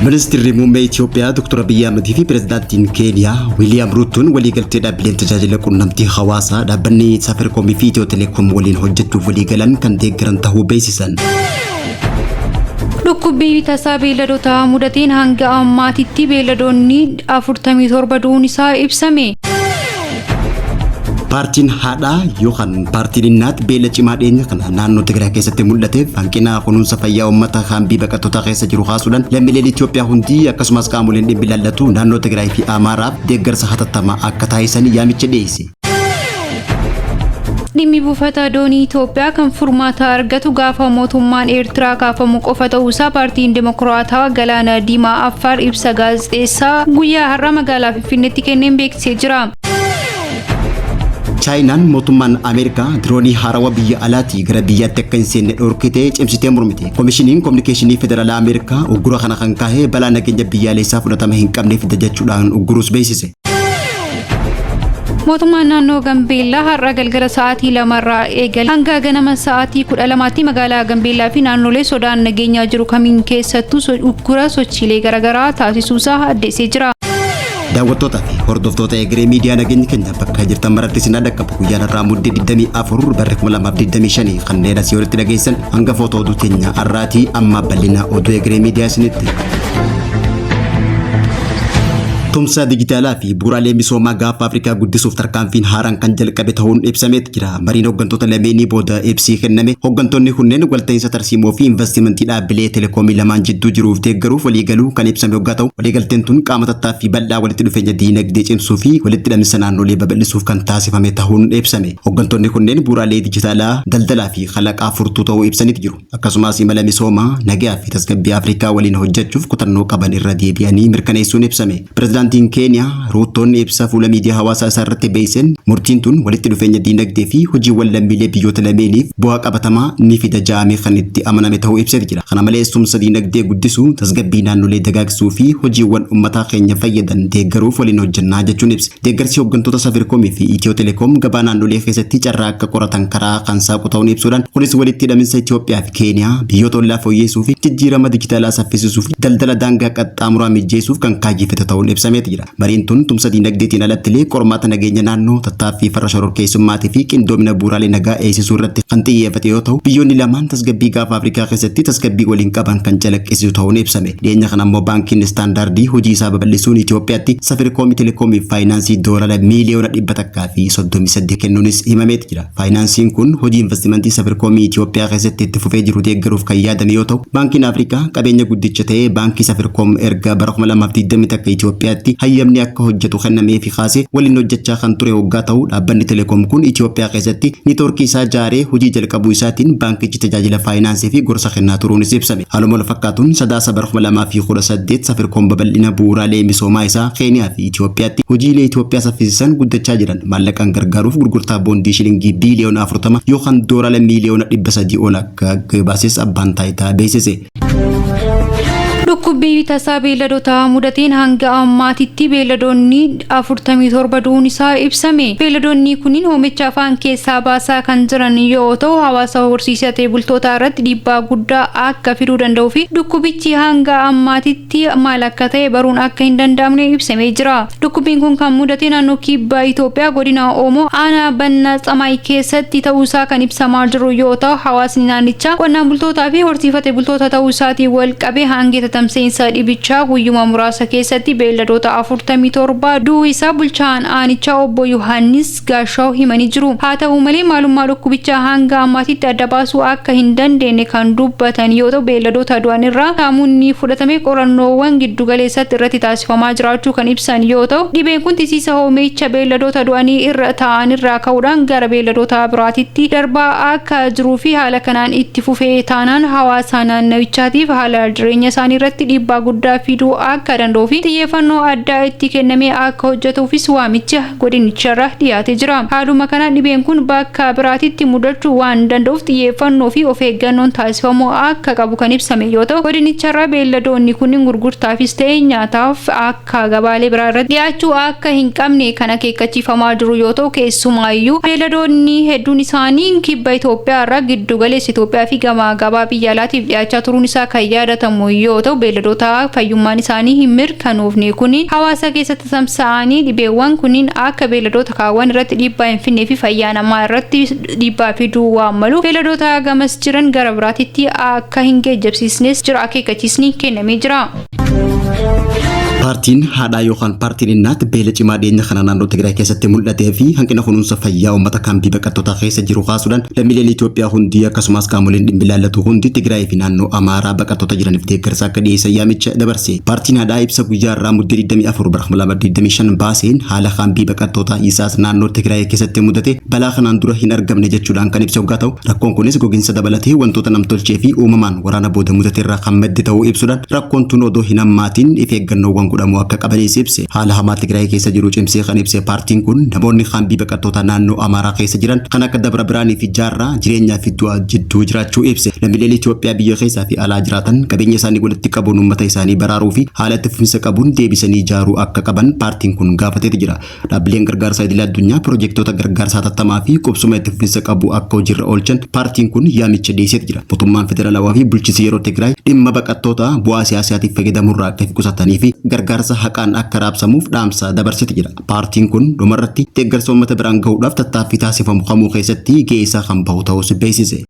Ministeerri muummee Itoophiyaa Dr. Abiyyi Ahmadii fi Pireezidaantiin Keeniyaa Wiiliyaam Ruutoon waliigaltee dhaabbileen tajaajila quunnamtii hawaasaa dhaabbanni Safarikoomii fi Itiyoo Telekoom waliin hojjechuuf waliigalan kan deeggaran ta'uu beeksisan. Dhukkubbii tasaa beeyladootaa mudateen hanga ammaatitti beeyladoonni 47 du'uun isaa ibsame. Paartiin haadhaa yookaan paartiin innaat beela cimaa dhiyeenya kana naannoo Tigraay keessatti mul'ateef hanqina kunuunsa fayyaa uummata kaambii baqattootaa keessa jiru kaasuudhaan lammiileen Itoophiyaa hundi akkasumas qaamoleen dhimmi ilaallatu naannoo Tigraay fi Amaaraaf deeggarsa hatattamaa akka taasisan yaamicha dhiyeesse. Dhimmi buufata doonii Itoophiyaa kan furmaata argatu gaafa mootummaan Eertiraa kaafamu qofa ta'uusaa paartiin Dimokiraatawaa Galaana Diimaa Affaar ibsa gaazexeessaa guyyaa har'a magaalaa Finfinneetti kenneen beeksisee jira. Chaayinaan mootummaan Ameerikaa diroonii haarawaa biyya alaatii gara biyyaatti akka hin seenne dhorkitee cimsitee mormite. Komishiniin Kominikeeshinii Federaalaa Ameerikaa uggura kana kan kaahee balaa nageenya biyyaalessaa fudhatama hin qabne fida jechuudhaan ugguruus beeksise. Mootummaan naannoo Gambeellaa har'a galgala sa'aatii 2rraa eegale hanga ganama sa'aatii 12tti magaalaa Gambeellaa fi naannolee sodaan nageenyaa jiru kamiin keessattuu uggura sochiilee garaagaraa taasisuusaa addeessee jira. Daawwattootaa fi hordoftoota egeree miidiyaa nageenyi keenya bakka jirtan maratti isin dhaqqabu guyyaan har'aa muddee 24 barri 2025 kanneen asii olitti dhageessan hangafoota oduu teenya har'aatii amma bal'ina oduu egeree miidiyaa isinitti. Tumsa dijitaalaa fi bu'uuraalee misoomaa gaafa Afrikaa guddisuuf tarkaanfiin haaraan kan jalqabe ta'uun ibsameet jira. Mariin hooggantoota lameenii booda ibsii kenname. Hooggantoonni kunneen walta'iinsa tarsiimoo fi investimentii dhaabbilee telekoomii lamaan jidduu jiruuf deeggaruuf waliigaluu kan ibsame hoggaa ta'u, waliigalteen tun qaama tattaaffii bal'aa walitti dhufeenya diinagdee cimsuu fi walitti hidhaminsa naannolee babal'isuuf kan taasifame ta'uun ibsame. Hooggantoonni kunneen bu'uuraalee dijitaalaa, daldalaa fi kalaqaa furtuu ta'uu ibsaniit jiru. Akkasumas imala misoomaa, nagaa fi tasgabbii Afrikaa waliin hojjechuuf kutannoo qaban irra deebi'anii mirkaneessuun ibsame. Pireezidaantiin Keeniyaa Ruutoon ibsa fuula miidiyaa hawaasaa isaa irratti beeksiseen murtiin tun walitti dhufeenya diinagdee fi hojiiwwan lammiilee biyyoota lameeniif bu'aa qabatamaa ni fida ja'amee kan itti amaname ta'uu ibsee jira. Kana malees tumsa diinagdee guddisuu, tasgabbii naannolee dagaagsuu fi hojiiwwan uummataa keenya fayyadan deeggaruuf waliin hojjannaa jechuun ibse. Deeggarsi hooggantoota Safarikoomii fi Itiyoo Telekoom gabaa naannolee keessatti carraa akka qoratan karaa kan saaqu ta'uun ibsuudhaan kunis walitti hidhaminsa Itoophiyaa fi Keeniyaa biyyoota ollaa fooyyessuu fi jijjiirama dijitaalaa saffisisuu fi daldala daangaa qaxxaamuraa mijeessuuf kan kaayyeffate ta'uun ibsameeti jira. Mariin tun tumsa diinagdeetiin alatti illee qormaata nageenya naannoo tattaaffii farra shororkeessummaatii fi qindoomina bu'uuraalee nagaa eegsisuu irratti kan xiyyeeffate yoo ta'u biyyoonni lamaan tasgabbii gaafa Afrikaa keessatti tasgabbii waliin qaban kan calaqqisiisu ta'uun ibsame. Dhiyeenya kana immoo baankiin istaandaardii hojii isaa babal'isuun Itoophiyaatti Safarikoomii Telekoomii faayinaansii doolaara miiliyoona 138 kennuunis himameeti jira. Faayinaansiin kun hojii investimentii Safarikoomii Itoophiyaa keessatti itti fufee jiru deeggaruuf kan yaadame yoo ta'u, baankiin Afrikaa qabeenya guddicha ta'ee baankii Safarikoom erga bara 2021 Itoophiyaatti hayyamni akka hojjetu kennameefi kaasee waliin hojjechaa kan ture hoggaa ta'u, dhaabbanni Telekoom kun Itoophiyaa keessatti niitoorkii isaa jaaree hojii jalqabuu isaatiin baankichi tajaajila faayinaansii fi gorsa kennaa turuunis ibsame. Haaluma wal fakkaatuun sadaasa bara 2018 Safarikoom babal'ina bu'uuraalee misoomaa isaa Keeniyaa fi Itoophiyaatti hojiilee Itoophiyaa saffisiisan guddachaa jiran maallaqaan gargaaruuf gurgurtaa boondii shilingii biiliyoona 40 yookaan doolaara miiliyoona 300 ol akka gabaases abbaan taayitaa beeksise. Dhukkubbii tasaa beeyladootaa mudateen hanga ammaatitti beeyladoonni 47 du'uun isaa ibsame. Beeyladoonni kunniin hoomicha afaan keessaa baasaa kan jiran yoo ta'u hawaasa horsiisatee bultootaa irratti dhiibbaa guddaa akka fiduu danda'uu fi dhukkubichi hanga ammaatitti maal akka ta'e baruun akka hin danda'amne ibsamee jira. Dhukkubbiin kun kan mudate naannoo kibba Itoophiyaa godina Oomoo aanaa Bannaa Tsamaay keessatti ta'uusaa kan ibsamaa jiru yoo ta'u hawaasni naannichaa qonnaan bultootaa fi horsiifatee bultoota ta'uu isaatiin wal qabee hangi tatamseensa dhibichaa guyyuma muraasa keessatti beeyladoota 47 du'uu isaa bulchaan aanichaa obbo Yohaannis Gaashaw himanii jiru. Haa ta'u malee maalummaa dhukkubichaa hanga ammaatitti adda baasuu akka hin dandeenye kan dubbatan yoo ta'u beeyladoota du'an irraa saamunni fudhatame qorannoowwan giddu galeessatti irratti taasifamaa jiraachuu kan ibsan yoo ta'u dhibeen kun tisiisa hoomicha beeyladoota du'anii irra taa'an irraa ka'uudhaan gara beeyladoota biraatitti darbaa akka jiruu fi haala kanaan itti fufee taanaan hawaasa naannawichaatiif haala jireenya isaanii irratti dhiibbaa guddaa fiduu akka danda'uu fi xiyyeeffannoo addaa itti kennamee akka hojjetuufis waamicha godinicharra dhiyaatee jira. Haaluma kanaan dhibeen kun bakka biraatitti mudachuu waan danda'uuf xiyyeeffannoo fi of eeggannoon taasifamuu akka qabu kan ibsame yoo ta'u godinicharra beeyladoonni kunniin gurgurtaafis ta'e nyaataaf akka gabaalee biraa irratti dhiyaachuu akka hin qabne kan akeekkachiifamaa jiru yoo ta'u keessumaayyuu beeyladoonni hedduun isaanii kibba Itoophiyaa irraa giddu galeessa Itoophiyaa fi gama gabaa biyya alaatiif dhiyaachaa turuun isaa kan yaadatamu yoo ta'u beeyladoota beeyladoota fayyummaan isaanii hin mirkanoofne kunniin hawaasa keessatti tamsa'anii dhibeewwan kunniin akka beeyladoota kaawwan irratti dhiibbaa hin finnee fi fayyaa namaa irratti dhiibbaa fiduu waan malu beeyladoota gamas jiran gara biraatitti akka hin geejjibsiisnes jira akeekkachiisni kennamee jira. Paartiin haadhaa yookaan paartiin innaat beela cimaa dhiyeenya kana naannoo Tigraay keessatti mul'atee fi hanqina kunuunsa fayyaa uummata kaampii baqattootaa keessa jiru kaasuudhaan lammiileen Itoophiyaa hundi akkasumas qaamoleen dhimmi ilaallatu hundi Tigraay fi naannoo Amaaraa baqattoota jiraniif deeggarsa akka dhiyeessan yaamicha dabarse. Paartiin haadhaa ibsa guyyaa irraa muddee 24 bara 2025 baaseen haala kaampii baqattootaa isaas naannoo Tigraay keessatti mudate balaa kanaan dura hin argamne jechuudhaan kan ibsa hoggaa ta'u, rakkoon kunis gogiinsa dabalatee wantoota namtolchee fi uumamaan waraana booda mudate irraa kan madde ta'uu ibsuudhaan rakkoon tun odoo hin hammaatiin if eeggannoowwan godhamuu akka qabanis ibse. Haala hamaa Tigraay keessa jiru cimsee kan ibse paartiin kun namoonni kaambii baqattootaa naannoo Amaaraa keessa jiran kan akka Dabra Biraanii fi Jaarraa jireenyaa fi du'a jidduu jiraachuu ibse. Lammiileen Itoophiyaa biyya keessaa fi alaa jiraatan qabeenya isaanii walitti qabuun uummata isaanii baraaruu fi haala itti fufinsa qabuun deebisanii ijaaruu akka qaban paartiin kun gaafateeti jira. Dhaabbileen gargaarsaa idil addunyaa pirojektoota gargaarsaa hatattamaa fi qubsuma itti fufinsa qabu akka hojiirra oolchan paartiin kun yaamicha dhiyeesseeti jira. Mootummaan federaalawaa fi bulchiinsi yeroo Tigraay dhimma baqattoota bu'aa siyaasaatiif fayyadamurraa akka of qusatanii fi gargaarsa haqaan akka raabsamuuf dhaamsa dabarseeti jira. Paartiin kun dhumarratti deeggarsa uummata biraan gahuudhaaf tattaaffii taasifamu kamuu keessatti gahee isaa kan bahu ta'uus beeksise.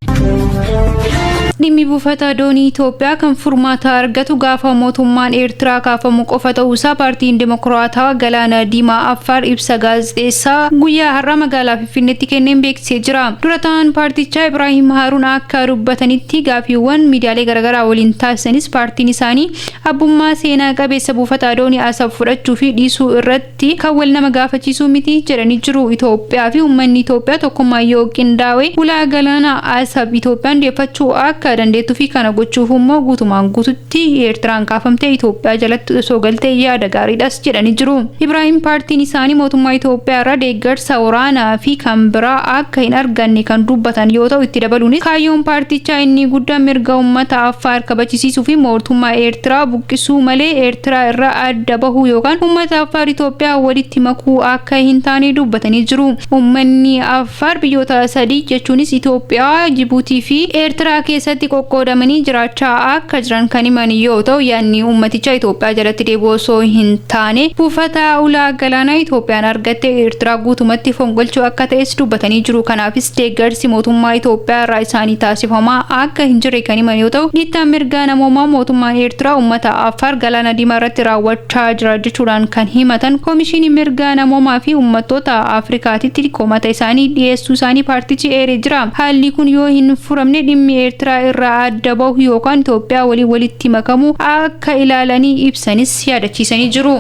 Dhimmi buufata doonii Itoophiyaa kan furmaata argatu gaafa mootummaan Eertiraa kaafamu qofa ta'uusaa paartiin Dimokiraatawaa Galaana Diimaa Affaar ibsa gaazexeessaa guyyaa har'a magaalaa Finfinneetti kenneen beeksisee jira. Dura ta'an paartichaa Ibraahim Haaruun akka dubbatanitti gaafiiwwan miidiyaalee garaagaraa waliin taasisanis paartiin isaanii abbummaa seenaa qabeessa buufata doonii Asab fudhachuu fi dhiisuu irratti kan wal nama gaafachiisuu miti jedhanii jiru. Itoophiyaa fi uummanni Itoophiyaa tokkummaa yoo qindaa'e ulaa galaana Asab Itoophiyaan deeffachuu akka dandeettuu fi kana gochuuf immoo guutumaan guututti Eertiraan kaafamtee Itoophiyaa jalatti osoo galtee yaada gaariidhas jedhanii jiru. Ibraahim paartiin isaanii mootummaa Itoophiyaa irraa deeggarsa waraanaa fi kan biraa akka hin arganne kan dubbatan yoo ta'u itti dabaluunis kaayyoon paartichaa inni guddaan mirga uummata Affaar kabachisiisuu fi mootummaa Eertiraa buqqisuu malee Eertiraa irraa adda bahuu yookaan uummata Affaar Itoophiyaa walitti makuu akka hin taane dubbatanii jiru. Uummanni Affaar biyyoota sadii jechuunis Itoophiyaa, Jibuutii fi Eertiraa keessatti qoqqoodamanii jiraachaa akka jiran kan himan yoo ta'u yaadni uummaticha Itoophiyaa jalatti deebi'u osoo hin taane buufata ulaa galaanaa Itoophiyaan argatte Eertiraa guutumatti fonqolchuu akka ta'es dubbatanii jiru. Kanaafis deeggarsi mootummaa Itoophiyaa irraa isaanii taasifamaa akka hin jirre kan himan yoo ta'u dhiittaan mirga namoomaa mootummaan Eertiraa uummata Affaar galaana diimaa irratti raawwachaa jira jechuudhaan kan himatan Koomishinii mirga namoomaa fi uummattoota Afrikaatitti komata isaanii dhiyeessuu isaanii paartichi eeree jira. Haalli kun yoo hin furamne dhimmi Eertiraa irraa adda bahu yookaan Itoophiyaa waliin walitti makamu akka ilaalanii ibsanis yaadachiisanii jiru.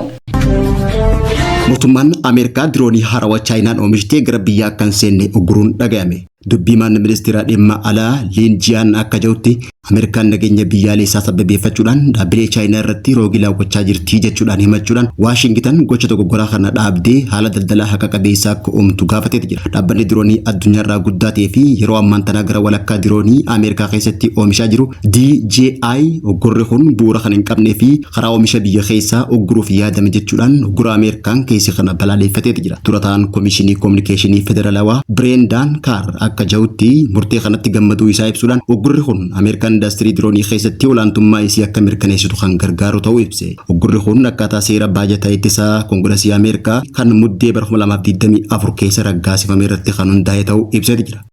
Mootummaan Ameerikaa diroonii haarawaa Chaayinaan oomishtee gara biyyaa akka hin seenne ugguruun dhaga'ame. Dubbiimaan ministeera dhimma alaa Liin Jiyaan akka jedhutti Ameerikaan nageenya biyyaalessaa sababeeffachuudhaan dhaabbilee Chaayinaa irratti roogii laawwachaa jirti jechuudhaan himachuudhaan Waashingitan gocha dogoggoraa kana dhaabdee haala daldalaa haqa qabeessa akka uumtu gaafateeti jira. Dhaabbanni diroonii addunyaarraa guddaa ta'ee fi yeroo ammaan tanaa gara walakkaa diroonii Ameerikaa keessatti oomishaa jiru DJI uggurri kun bu'uura kan hin qabnee fi karaa oomisha biyya keessaa ugguruuf yaadame jechuudhaan uggura Ameerikaan keessa kana balaaleffateeti jira. Dura ta'an Komishinii Kominikeeshinii Federaalawaa Bireendaan Kaar akka jedhutti murtee kanatti gammaduu isaa ibsuudhaan uggurri kun Ameerikaan indaastirii diroonii keessatti olaantummaa isii akka mirkaneessitu kan gargaaru ta'uu ibse. Uggurri kun akkaataa seera baajataa ittisaa Koongirasii Ameerikaa kan muddee bara 2024 keessa raggaasifame irratti kan hundaa'e ta'uu ibseeti jira.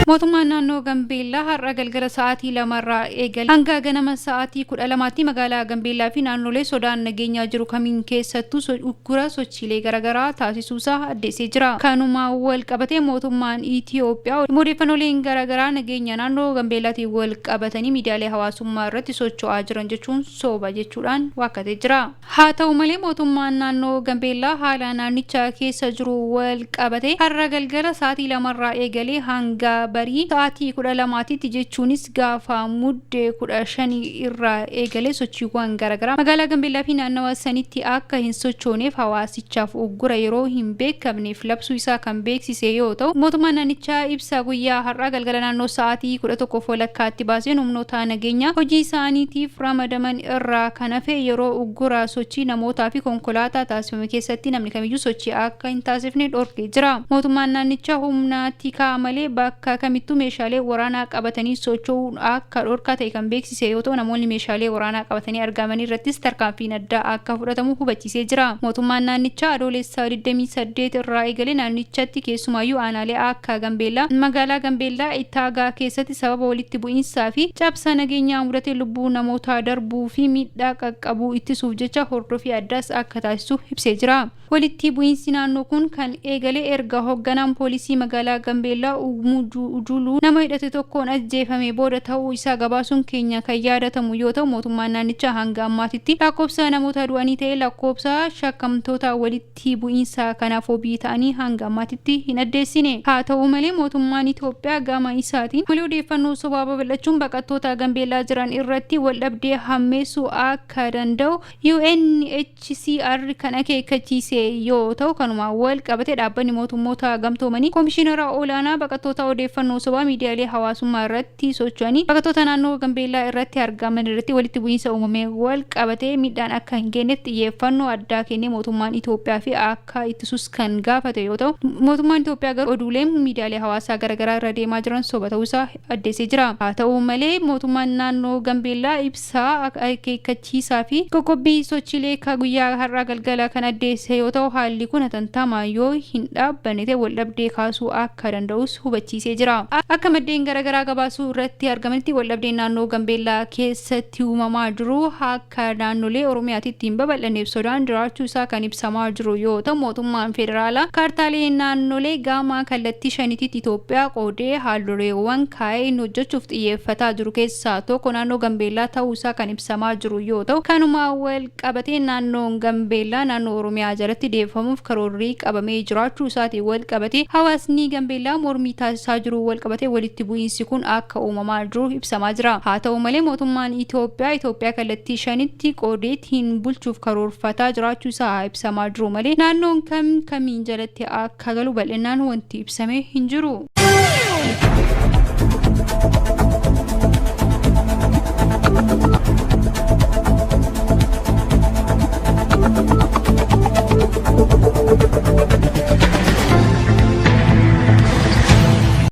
Mootummaan naannoo Gambeellaa har'a galgala sa'aatii 2rraa eegale hanga ganama sa'aatii 12tti magaalaa Gambeellaa fi naannolee sodaan nageenyaa jiru kamiin keessattuu uggura sochiilee garaagaraa taasisuusaa addeessee jira. Kanuma wal qabatee mootummaan Itoophiyaa odeeffannooleen garaagaraa nageenya naannoo Gambeellaatiin wal qabatanii miidiyaalee hawaasummaa irratti socho'aa jiran jechuun soba jechuudhaan waakkatee jira. Haa ta'u malee mootummaan naannoo Gambeellaa haala naannicha keessa jiru wal qabatee har'a galgala sa'aatii 2rraa eegalee hanga barii sa'aatii 12tti jechuunis gaafa muddee 15 irraa eegalee sochiiwwan garaagaraa magaalaa Gambeellaa fi naannawa sanitti akka hin sochooneef hawaasichaaf uggura yeroo hin beekamneef labsuu isaa kan beeksise yoo ta'u mootummaan naannichaa ibsa guyyaa har'aa galgala naannoo sa'aatii 11 walakkaatti baaseen humnoota nageenyaa hojii isaaniitiif ramadaman irraa kan hafe yeroo uggura sochii namootaa fi konkolaataa taasifame keessatti namni kamiyyuu sochii akka hin taasifne dhorkee jira. Mootummaan naannichaa humna tikaa malee bakka kamittuu meeshaalee waraanaa qabatanii socho'uun akka dhorkaa ta'e kan beeksise yoo ta'u, namoonni meeshaalee waraanaa qabatanii argaman irrattis tarkaanfiin addaa akka fudhatamu hubachiisee jira. Mootummaan naannichaa Adoolessa 28 irraa eegalee naannichatti keessumaayyuu aanaalee akka Gambeellaa, magaalaa Gambeellaa Ittaagaa keessatti sababa walitti bu'iinsaa fi cabsa nageenyaa mudate lubbuu namootaa darbuu fi miidhaa qaqqabuu ittisuuf jecha hordofii addaas akka taasisu ibsee jira. Walitti bu'iinsi naannoo kun kan eegale erga hoogganaan poolisii magaalaa Gambeellaa Ujuluu nama hidhate tokkoon ajjeefame booda ta'uu isaa gabaasuun keenya kan yaadatamu yoo ta'u, mootummaan naannichaa hanga ammaatitti lakkoofsa namoota du'anii ta'e lakkoofsa shakkamtoota walitti bu'iinsa kanaaf wabii ta'anii hanga ammaatitti hin addeessine. Haa ta'u malee, mootummaan Itoophiyaa gama isaatiin malee odeeffannoo sobaa babal'achuun baqattoota Gambeellaa jiran irratti waldhabdee hammeessuu akka danda'u UNHCR kan akeekkachiise yoo ta'u, kanuma wal qabate dhaabbanni mootummoota gamtoomanii komishinara olaanaa baqattoota odeeffannoo sobaa miidiyaalee hawaasummaa irratti socho'anii baqattoota naannoo Gambeellaa irratti argaman irratti walitti bu'iinsa uumame wal qabatee miidhaan akka hin geenyetti xiyyeeffannoo addaa kennee mootummaan Itoophiyaa fi akka ittisuus kan gaafate yoo ta'u, mootummaan Itoophiyaa garuu oduuleen miidiyaalee hawaasaa garaagaraa irra deemaa jiran soba ta'uusaa addeessee jira. Haa ta'u malee, mootummaan naannoo Gambeellaa ibsaa akeekkachiisaa fi qoqqobbii sochiilee guyyaa har'aa galgala kan addeesse yoo ta'u, haalli kun hatattamaan yoo hin dhaabbanne ta'e waldhabdee kaasuu akka danda'us hubachiisee jira. Akka maddeen garaagaraa gabaasuu irratti argamanitti, waldhabdeen naannoo Gambeellaa keessatti uumamaa jiru akka naannolee Oromiyaatti hin babal'anneef sodaan jiraachuu isaa kan ibsamaa jiru yoo ta'u, mootummaan federaalaa kaartaalee naannolee gama kallattii shaniitti Itoophiyaa qoodee haaldureewwan kaa'ee inni hojjechuuf xiyyeeffataa jiru keessaa tokko naannoo Gambeellaa ta'uu isaa kan ibsamaa jiru yoo ta'u, kanuma wal qabatee naannoon Gambeellaa naannoo Oromiyaa jalatti deebifamuuf karoorri qabamee jiraachuu isaatiin wal qabatee hawaasni Gambeellaa mormii taasisaa jiru wal qabatee walitti bu'iinsi kun akka uumamaa jiru ibsamaa jira. Haa ta'u malee, mootummaan Itoophiyaa Itoophiyaa kallattii shanitti qoodeetiin bulchuuf karoorfataa jiraachuu isaa ibsamaa jiru malee naannoon kam kamiin jalatti akka galu bal'inaan wanti ibsame hin jiru.